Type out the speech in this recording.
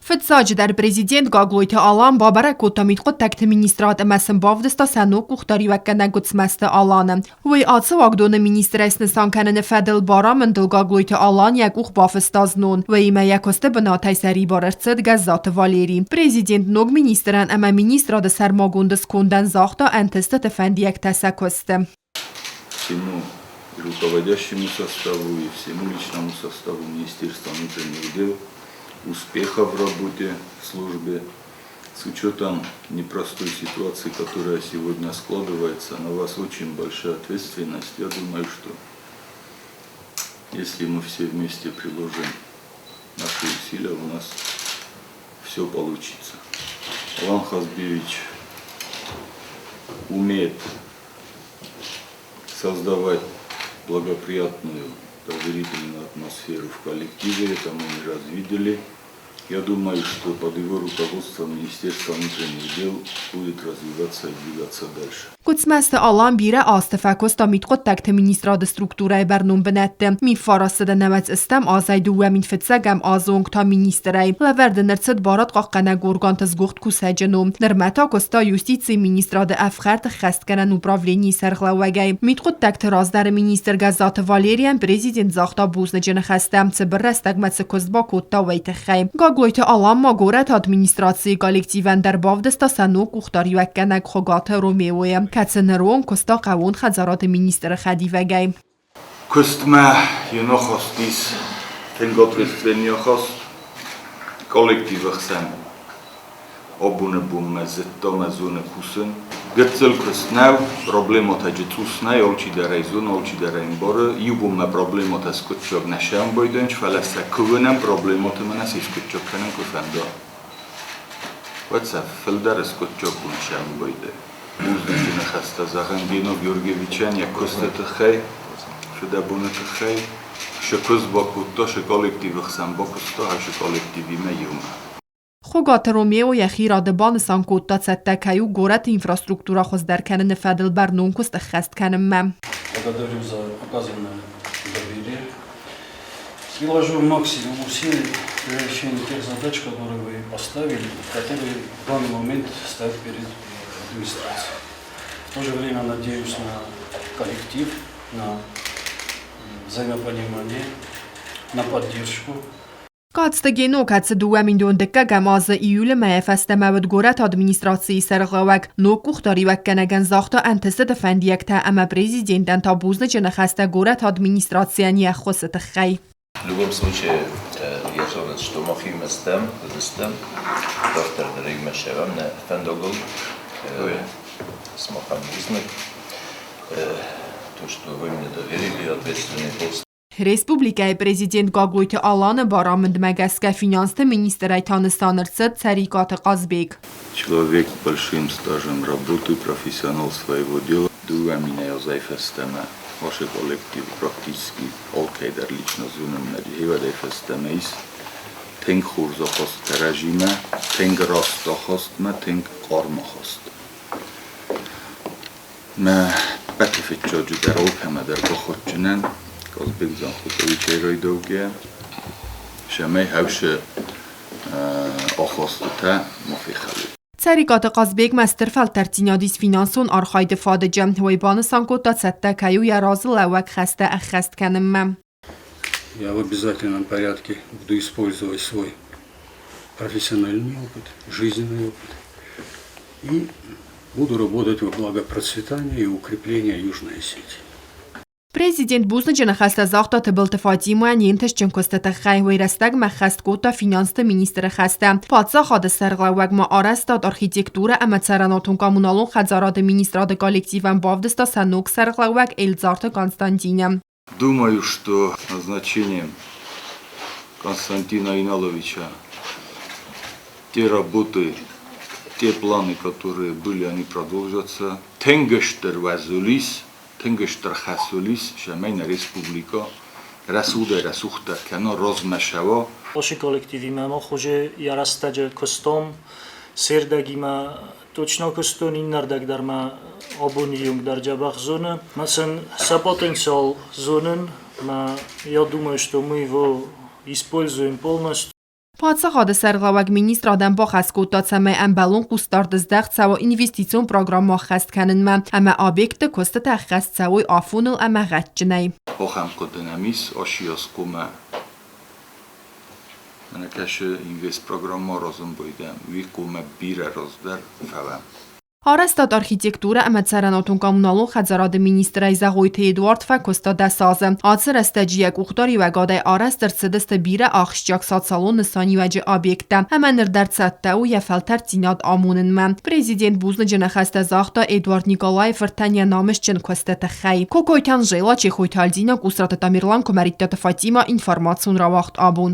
Фыццаджыдӕр президент Гаглойты Алан бабӕрӕг кодта мидхъуыддӕгты министрад ӕмӕ сын бавдыста сӕ ног къухдариуӕггӕнӕг Гуыцмӕзты Аланы. Уый ацы уагдоны министрӕй снысан кӕныны фӕдыл барамындыл Гаглойты Алан йӕ къух бафыста знон. Уыимӕ йӕ куысты бынатӕй сӕрибар ӕрцыд Гӕззаты Валери. Президент ног министрӕн ӕмӕ министрады сӕрмагонд скондӕн загъта ӕнтыстыты фӕндиӕгтӕ сӕ куысты. Всему руководящему составу и всему личному составу Министерства внутренних дел успеха в работе, в службе. С учетом непростой ситуации, которая сегодня складывается, на вас очень большая ответственность. Я думаю, что если мы все вместе приложим наши усилия, у нас все получится. Алан Хазбиевич умеет создавать благоприятную, доверительную атмосферу в коллективе, это мы не раз видели. Я думаю, что под его руководством Министерство внутренних дел будет развиваться и двигаться дальше. Гуыцмӕзты Алан бирӕ азты фӕкуыста мидхъуыддӕгты министрады структурӕйы бӕрнон бынӕтты. 1980 азӕй 2001 азы онг та министрӕй. Лӕвӕрд ын ӕрцыд барадхъахъхъӕнӕг органты сгуыхт кусӕджы ном. Нырмӕ та куыста юстицийы министрады ӕфхӕрд ӕххӕстгӕнӕн управленийы сӕргълӕууӕгӕй. Мидхъуыддӕгты раздӕры министр Гӕззаты Валерийӕн президент загъта бузныджы ныхӕстӕ, цыбыр рӕстӕгмӕ цы куыст бакодта, уый тыххӕй. Гаглойты Алан ма горӕты администрацийы коллективӕн дӕр бавдыста сӕ ног къухдариуӕггӕнӕг Хуыгаты Ромеойы, кӕцы ныронг куыста хъӕууон хӕдзарады министры хӕдивӕгӕй. Куыстмӕ йын ахаст ис тынг ответственный ахаст коллективы хсӕн. Абоны бонмӕ зыдта мӕ зоны кусын. Гыццыл куыст нӕу, проблемӕтӕ джы цъус нӕй, алчидӕр ӕй зоны, алчидӕр ӕй ӕмбары. Иу бонмӕ проблемӕтӕ скъуыддзаг нӕ сӕмбӕлдӕнч, фӕлӕ сӕ куы уынӕм, проблемӕты мӕнӕ се скъуыддзаг кӕнын куы фӕнда, уӕд сӕ фылдӕр скъуыддзаггонд сӕмбӕлды. Бузныджы ныхӕстӕ зӕгъын Гено Георгиевичӕн йӕ куысты тыххӕй, фыдӕбоны тыххӕй. Шы куыст бакодта, шы коллективы хсӕн бакуыста, шы коллективимӕ иумӕ. Хуыгаты Ромео йӕхи рады банысан кодта, цӕттӕ кӕй у горӕты инфраструктурӕ хуыздӕр кӕныны фӕдыл бӕрнон куыст ӕххӕст кӕнынмӕ. Благодарю за оказанное доверие. Приложу максимум усилий для решения тех задач, которые вы поставили, которые в данный момент стоят перед администрацией. В то же время надеюсь на коллектив, на взаимопонимание, на поддержку. Къадзты Гено, кӕцы 2012 азы июлы мӕйӕ фӕстӕмӕ уыд горӕты администрацийы сӕргълӕууӕг, ног къухдариуӕггӕнӕгӕн загъта ӕнтыстыты фӕндиӕгтӕ ӕмӕ президентӕн та бузныджы ныхӕстӕ горӕты администрацийӕн йе ххуысы тыххӕй. В любом случае, я зонын, что махимӕ стӕм, уыдыстӕм, дарддӕр дӕр иумӕ сӕвӕм нӕ фӕндагыл. Сымахӕн бузныг, то, что вы мне доверили ответственный пост. Республикӕйы президент Гаглойты Аланы барамындмӕ гӕсгӕ финансты министрӕй та нысан ӕрцыд Цӕрикъаты Хъазбег. Человек с большим стажем работы, профессионал своего дела. Дыууӕ минӕй азӕй фӕстӕмӕ ашы коллектив практически алкӕй дӕр лично зонын нӕ хевӕдӕй фӕстӕмӕ ис тынг хорз ахаст кӕрӕдзимӕ, тынг раст ахастмӕ, тынг хъарм ахаст. Мӕ ӕппӕты фыццаджыдӕр алкӕмӕ дӕр бахудджынӕн Казбек Дзанхотовичӕй райдаугӕйӕ, цӕмӕй хӕвсы ахастытӕ ма фехӕлой. Цӕрикъаты Хъазбегмӕ стыр фӕлтӕрддзинад ис финансон архайды фадыджы. Уый банысан кодта, цӕттӕ кӕй у йӕ разылӕууӕг хӕстӕ ӕххӕст кӕнынмӕ. Я в обязательном порядке буду использовать свой профессиональный опыт, жизненный опыт и буду работать во благо процветания и укрепления Южной Осетии. Президент бузныджы ныхӕстӕ загъта Тыбылты Фатимӕйӕн йе нтыстджын куысты тыххӕй. Уый рӕстӕгмӕ хӕст кодта финансты министры хӕстӕ. Паддзахады сӕргълӕууӕг ма арӕзтад, архитектурӕ ӕмӕ цӕрӕнуатон-коммуналон хӕдзарады министрады коллективӕн бавдыста сӕ ног сӕргълӕууӕг Эльдзарты Константины. Думаю, что назначением Константина Иналовича те работы, те планы, которые были, они продолжатся. Тынг стыр уӕзулис, тынг стыр хӕс уылис, цӕмӕй нӕ республикӕ рӕсугъдӕй-рӕсугъддӕр кӕна, размӕ цӕуа. Ашы коллективимӕ мах уже йӕ рӕстӕджы куыстам, се рдӕгимӕ точно куыстон, иннӕрдӕг дӕр мӕ абоны онг дӕр дзӕбӕх зоны. Мӕ сын сӕ потенциал зонын, мӕ я думаю, что мы его используем полностью. Паддзахады сӕргълӕууӕг министрадӕн бахӕс кодта, цӕмӕй ӕмбӕлон хъусдард здӕхт цӕуа инвестицион программӕ ӕххӕст кӕнынмӕ ӕмӕ объектты куыстытӕ ӕххӕст цӕуой афоныл ӕмӕ гъӕдджынӕй. Ахӕм хъуыды нӕм ис Ашиаскомӕ. Мӕнӕ кӕсы инвестпрограммӕ аразын байдайӕм, уый хъуамӕ бирӕ раздӕр фӕуӕм. Арӕзтад, архитектурӕ ӕмӕ цӕрӕнуатон-коммуналон хӕдзарады министрӕй Зӕгъойты Эдуард фӕкуыста 10 азы. Ацы рӕстӕджы йӕ къухдариуӕгадӕй арӕзт ӕрцыдысты бирӕ ахсджиаг социалон нысаниуӕджы объекттӕ ӕмӕ ныр дӕр цӕттӕ у йӕ фӕлтӕрддзинад амонынмӕ. Президент бузныджы ныхӕстӕ загъта Эдуард Николайы фыртӕн йӕ намысджын куысты тыххӕй. Кокойты Анжела, Чехойты Альдина, Къусраты Тамерлан, Куымӕридтаты Фатимӕ, информацион рауагъд абон.